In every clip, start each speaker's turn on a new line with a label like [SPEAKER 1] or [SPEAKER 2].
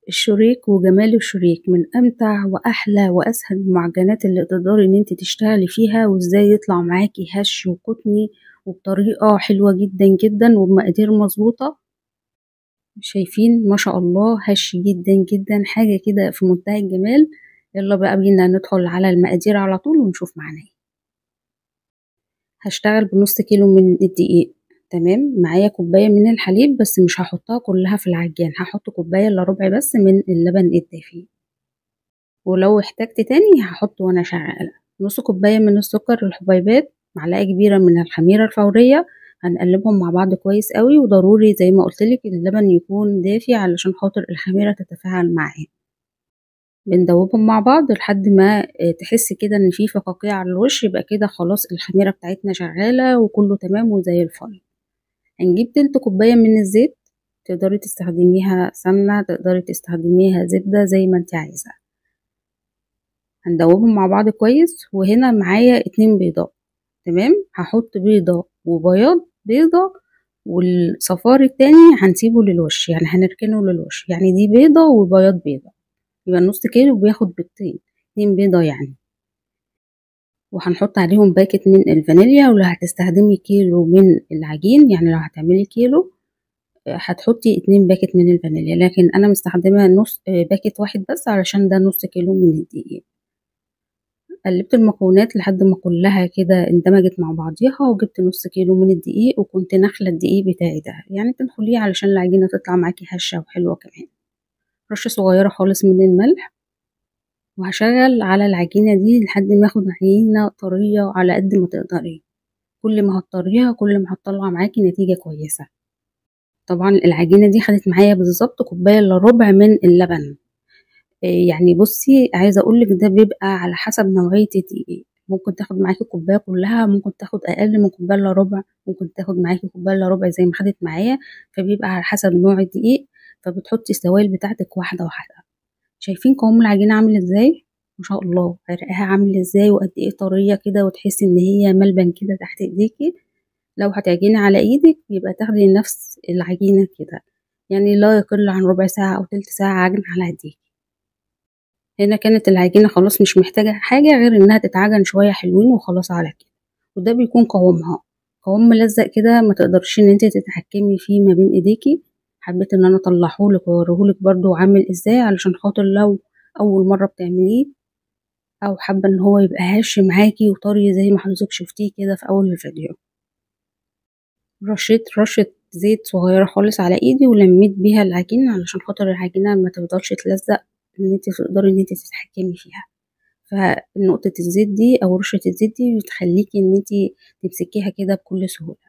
[SPEAKER 1] الشريك وجمال الشريك من امتع واحلى واسهل المعجنات اللي تقدري ان انت تشتغلي فيها، وازاي يطلع معاكي هش وقطني وبطريقة حلوة جدا جدا وبمقادير مظبوطة. شايفين ما شاء الله هش جدا جدا، حاجة كده في منتهى الجمال. يلا بقى بينا ندخل على المقادير على طول ونشوف معانا ايه. هشتغل بنص كيلو من الدقيق، تمام. معايا كوباية من الحليب بس مش هحطها كلها في العجان، هحط كوباية الا ربع بس من اللبن الدافي، ولو احتجت تاني هحط وانا شغالة. نص كوباية من السكر الحبيبات، معلقه كبيرة من الخميره الفورية. هنقلبهم مع بعض كويس قوي، وضروري زي ما قلتلك اللبن يكون دافي علشان خاطر الخميره تتفاعل معاه. بندوبهم مع بعض لحد ما تحس كده ان في فقاقيع على الوش، يبقى كده خلاص الخميره بتاعتنا شغالة وكله تمام وزي الفل. هنجيب تلت كوباية من الزيت، تقدري تستخدميها سمنه، تقدري تستخدميها زبدة زي ما انت عايزه. هندوبهم مع بعض كويس. وهنا معايا 2 بيضات، تمام. هحط بيضة وبياض بيضة، والصفار التاني هنسيبه للوش، يعني هنركنه للوش. يعني دي بيضة وبياض بيضة، يبقى النص كيلو بياخد بيضتين، 2 بيضة يعني. وهنحط عليهم باكت من الفانيليا. ولو هتستخدمي كيلو من العجين، يعني لو هتعملي كيلو هتحطي 2 باكت من الفانيليا، لكن انا مستخدمة نص باكت واحد بس علشان ده نص كيلو من الدقيق. قلبت المكونات لحد ما كلها كده اندمجت مع بعضيها، وجبت نص كيلو من الدقيق، وكنت نخله الدقيق بتاعي ده، يعني تنخليه علشان العجينة تطلع معاكي هشه وحلوه كمان. رشه صغيرة خالص من الملح، وهشغل على العجينة دي لحد ما اخد عجينه طرية على قد ما تقدري. كل ما هتطريها كل ما هتطلع معاكي نتيجة كويسة. طبعا العجينة دي خدت معايا بالظبط كوباية الا ربع من اللبن. يعني بصي عايزه اقولك ده بيبقى على حسب نوعية الدقيق، ممكن تاخد معاكي كوباية كلها، ممكن تاخد اقل من كوباية الا ربع، ممكن تاخد معاكي كوباية الا ربع زي ما خدت معايا. فبيبقى على حسب نوع الدقيق، فبتحطي السوائل بتاعتك واحدة واحدة. شايفين قوام العجينة عامل ازاي؟ ما شاء الله عرقها عامل ازاي وقد ايه طرية كده، وتحسي ان هي ملبن كده تحت ايديكي. لو هتعجني على ايدك يبقى تاخدي نفس العجينة كده، يعني لا يقل عن ربع ساعة او تلت ساعة عجن على ايديكي. هنا كانت العجينة خلاص مش محتاجه حاجة غير انها تتعجن شوية حلوين وخلاص على كده. وده بيكون قوامها قوام ملزق كده، ما تقدرش ان انت تتحكمي فيه ما بين ايديكي. حبيت ان انا اطلعهولك واوريهولك برضو عامل ازاي، علشان خاطر لو اول مرة بتعمليه او حابة ان هو يبقى هش معاكي وطري زي ما حضرتك شفتيه كده في اول الفيديو. رشيت رشه زيت صغيرة خالص على ايدي ولميت بيها العجينة علشان خاطر العجينة ما تفضلش تلزق، ان انت تقدري ان انت تتحكمي فيها. فنقطه الزيت دي او رشه الزيت دي بتخليكي ان انت تمسكيها كده بكل سهولة.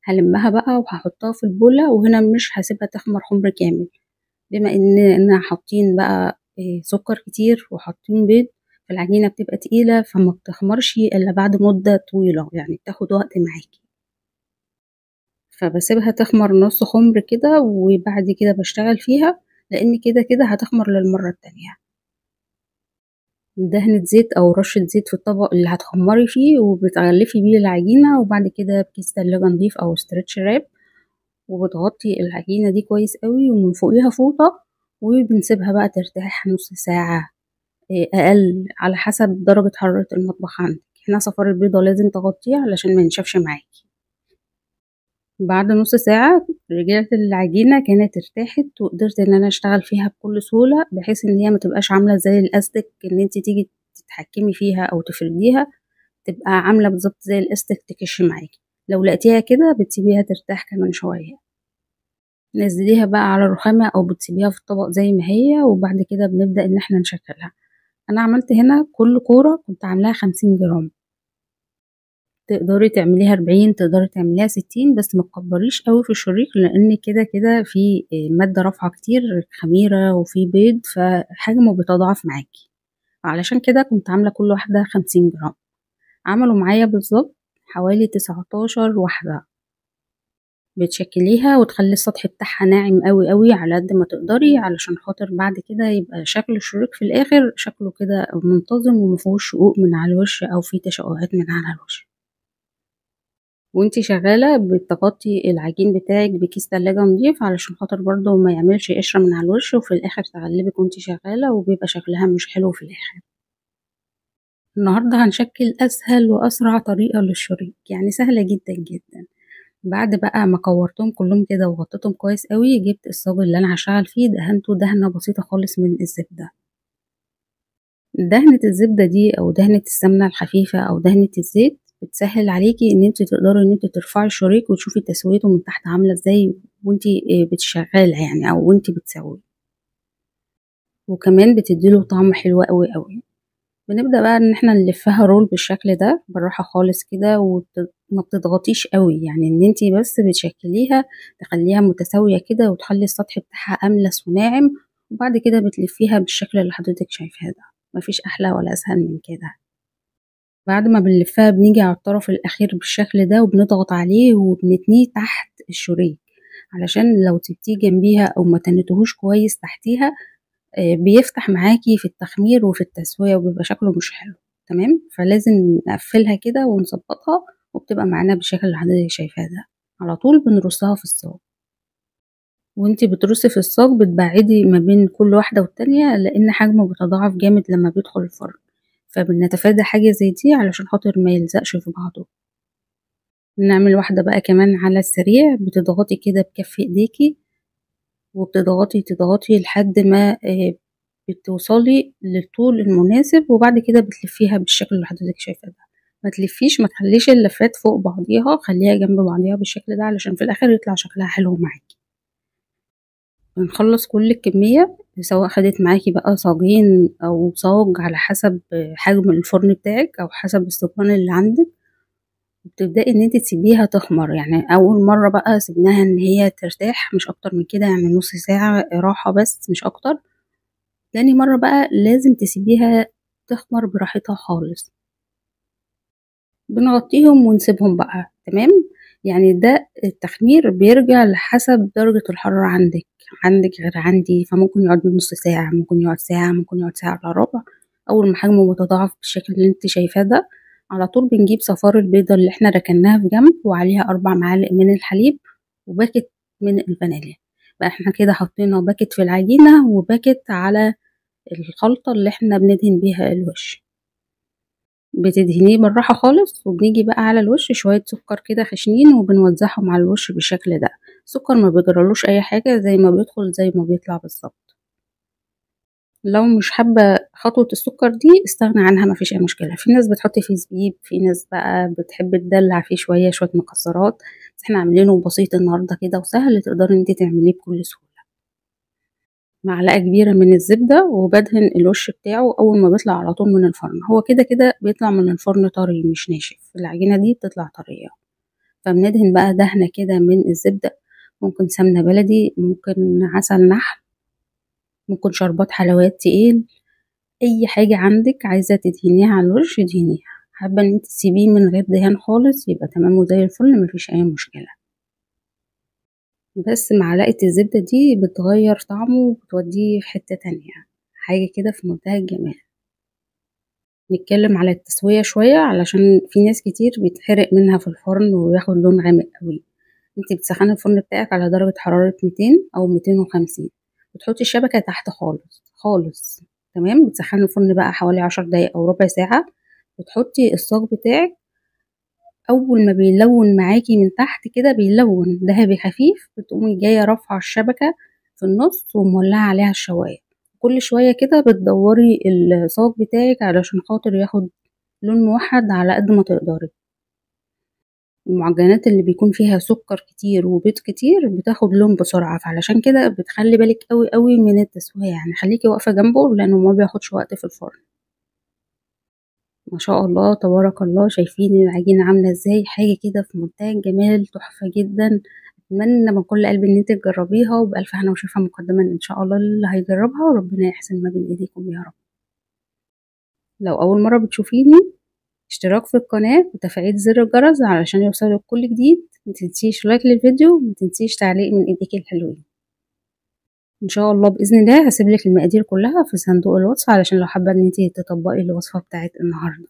[SPEAKER 1] هلمها بقى وهحطها في البوله، وهنا مش هسيبها تخمر خمر كامل، بما اننا حاطين بقى سكر كتير وحاطين بيض، فالعجينه بتبقى تقيلة، فما بتخمرش الا بعد مده طويلة، يعني بتاخد وقت معاكي. فبسيبها تخمر نص خمر كده، وبعد كده بشتغل فيها، لان كده كده هتخمر للمرة التانية. دهنة زيت او رشة زيت في الطبق اللي هتخمري فيه، وبتغلفي بيه العجينة، وبعد كده بكيس تلاجة نضيف او stretch wrap، وبتغطي العجينة دي كويس قوي، ومن فوقيها فوطة، وبنسيبها بقى ترتاح نص ساعة اقل على حسب درجة حرارة المطبخ عندك. هنا صفار البيضة لازم تغطيه علشان ما ينشفش معاكي. بعد نص ساعة رجعت العجينة كانت ارتاحت، وقدرت ان انا اشتغل فيها بكل سهولة، بحيث ان هي ما تبقاش عاملة زي الاستك ان انت تيجي تتحكمي فيها او تفرديها، تبقى عاملة بالظبط زي الاستك تكش معاكي. لو لقيتيها كده بتسيبيها ترتاح كمان شوية، نزليها بقى على الرخامة او بتسيبيها في الطبق زي ما هي، وبعد كده بنبدأ ان احنا نشكلها. انا عملت هنا كل كورة كنت عاملاها 50 جرام، تقدري تعمليها 40، تقدري تعمليها 60، بس ما تكبريش قوي في الشريك، لان كده كده في مادة رافعه كتير، خميره وفي بيض، فحجمه بيتضاعف معاكي. علشان كده كنت عامله كل واحدة 50 جرام. عملوا معايا بالظبط حوالي 19 واحدة. بتشكليها وتخلي السطح بتاعها ناعم قوي قوي على قد ما تقدري، علشان خاطر بعد كده يبقى شكل الشريك في الاخر شكله كده منتظم ومفيهوش شقوق من على الوش او فيه تشققات من على الوش. وانتي شغالة بتغطي العجين بتاعك بكيس تلاجة نضيف علشان خاطر برضو ما يعملش قشرة من على الوش، وفي الاخر تغلبك وانتي شغالة وبيبقى شكلها مش حلو في الاخر. النهاردة هنشكل اسهل واسرع طريقة للشريك، يعني سهلة جدا جدا. بعد بقى ما كورتهم كلهم كده وغطيتهم كويس قوي، جبت الصاج اللي انا هشتغل فيه دهنته دهنة بسيطة خالص من الزبدة. دهنة الزبدة دي او دهنة السمنة الخفيفة او دهنة الزيت بتسهل عليكي ان انت تقدري ان انت ترفعي الشريك وتشوفي تسويته من تحت عاملة ازاي وانت بتشغلها يعني، او وانت بتسويه، وكمان بتديله طعم حلو قوي قوي. بنبدأ بقى ان احنا نلفها رول بالشكل ده بالراحة خالص كده، وما بتضغطيش قوي، يعني ان انت بس بتشكليها تخليها متساوية كده وتخلي السطح بتاعها املس وناعم، وبعد كده بتلفيها بالشكل اللي حضرتك شايفاه ده. مفيش احلى ولا اسهل من كده. بعد ما بنلفها بنيجي على الطرف الاخير بالشكل ده وبنضغط عليه وبنتنيه تحت الشريك، علشان لو سبتيه جنبيها او ما تنتهوش كويس تحتيها بيفتح معاكي في التخمير وفي التسوية وبيبقى شكله مش حلو. تمام، فلازم نقفلها كده ونظبطها وبتبقى معانا بالشكل اللي حضرتك شايفاه ده. على طول بنرصها في الصاج، وانتي بترصي في الصاج بتبعدي ما بين كل واحدة والتانية لان حجمه بيتضاعف جامد لما بيدخل الفرن، فبنتفادى حاجة زي دي علشان خاطر ما يلزقش في بعضه. نعمل واحدة بقى كمان على السريع، بتضغطي كده بكف ايديكي وبتضغطي تضغطي لحد ما بتوصلي للطول المناسب، وبعد كده بتلفيها بالشكل اللي حضرتك شايفاه ده. ما تلفيش، ما تخليش اللفات فوق بعضيها، خليها جنب بعضيها بالشكل ده علشان في الاخر يطلع شكلها حلو معاكي. بنخلص كل الكمية، سواء خدت معاكي بقى صاجين او صاج على حسب حجم الفرن بتاعك او حسب الصبان اللي عندك. بتبدأي ان انت تسيبيها تخمر، يعني اول مرة بقى سيبناها ان هي ترتاح مش اكتر من كده، يعني نص ساعة راحة بس مش اكتر. تاني مرة بقى لازم تسيبيها تخمر براحتها خالص. بنغطيهم ونسيبهم بقى. تمام، يعني ده التخمير بيرجع لحسب درجة الحرارة عندك غير عندي، فممكن يقعد نص ساعة، ممكن يقعد ساعة، ممكن يقعد ساعة الا ربع. اول ما حجمه متضاعف بالشكل اللي انت شايفاه ده، على طول بنجيب صفار البيضة اللي احنا ركناها في جنب وعليها 4 معالق من الحليب وباكت من الفانيليا. بقى احنا كده حطينا باكت في العجينة وباكت على الخلطة اللي احنا بندهن بيها الوش. بتدهنيه بالراحة خالص، وبنيجي بقى على الوش شوية سكر كده خشنين وبنوزعهم على الوش بالشكل ده. السكر ما بيجرالوش اي حاجة، زي ما بيدخل زي ما بيطلع بالظبط. لو مش حابة خطوة السكر دي استغنى عنها، ما فيش اي مشكلة. في ناس بتحط فيه زبيب، في ناس بقى بتحب تدلع فيه شوية شوية مكسرات، بس احنا عاملينه بسيط النهاردة كده وسهل، تقدري انت تعمليه بكل سهولة. معلقة كبيرة من الزبدة وبدهن الوش بتاعه اول ما بيطلع على طول من الفرن. هو كده كده بيطلع من الفرن طري مش ناشف، العجينة دي بتطلع طرية. فبندهن بقى دهنة كده من الزبدة، ممكن سمنة بلدي، ممكن عسل نحل، ممكن شربات حلويات تقيل، اي حاجة عندك عايزة تدهنيها على الوش ادهنيها. حابة ان انت تسيبيه من غير دهان خالص يبقى تمام وزي الفل، مفيش اي مشكلة. بس معلقة الزبدة دي بتغير طعمه وبتوديه في حتة تانية، حاجة كده في منتهى الجمال. نتكلم على التسوية شوية علشان في ناس كتير بيتحرق منها في الفرن وياخد لون غامق قوي. انت بتسخني الفرن بتاعك على درجة حرارة 200 او 250، بتحطي الشبكة تحت خالص خالص. تمام، بتسخني الفرن بقى حوالي 10 دقايق او ربع ساعة. بتحطي الصاج بتاعك، اول ما بيلون معاكي من تحت كده بيلون ذهبي خفيف، بتقومي جاية رافعه الشبكة في النص ومولعه عليها الشوايه. كل شوية كده بتدوري الصاج بتاعك علشان خاطر ياخد لون موحد على قد ما تقدري. المعجنات اللي بيكون فيها سكر كتير وبيض كتير بتاخد لون بسرعة، فعلشان كده بتخلي بالك قوي قوي من التسوية، يعني خليكي واقفة جنبه لانه ما بياخدش وقت في الفرن. ما شاء الله تبارك الله، شايفين العجينة عاملة ازاي؟ حاجة كده في منتهى الجمال، تحفة جدا. اتمنى من كل قلبي ان انت تجربيها، وبألف هنا وشفا مقدما ان شاء الله اللي هيجربها، وربنا يحسن ما بين ايديكم يا رب. لو اول مرة بتشوفيني، اشتراك في القناة وتفعيل زر الجرس علشان يوصلك كل جديد. ما تنسيش like للفيديو، ما تنسيش تعليق من ايديك الحلوين. ان شاء الله باذن الله هسيب لك المقادير كلها في صندوق الوصف علشان لو حابة ان انت تطبقي الوصفة بتاعت النهارده.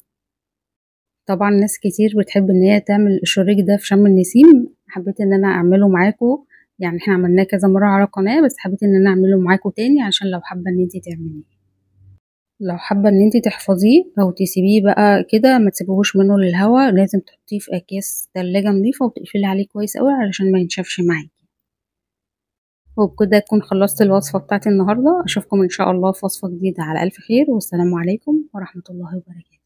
[SPEAKER 1] طبعا ناس كتير بتحب ان هي تعمل الشريك ده في شم النسيم، حبيت ان انا اعمله معاكم، يعني احنا عملناه كذا مرة على القناة، بس حبيت ان انا اعمله معاكم تاني عشان لو حابة ان انتي تعمليه. لو حابة ان انتي تحفظيه او تسيبيه بقى كده ما تسيبيهوش منه للهوا، لازم تحطيه في اكياس تلاجة نظيفة وتقفلي عليه كويس قوي علشان ما ينشفش معاكي. وبكده اكون خلصت الوصفة بتاعتي النهاردة. اشوفكم ان شاء الله في وصفة جديدة على الف خير، والسلام عليكم ورحمة الله وبركاته.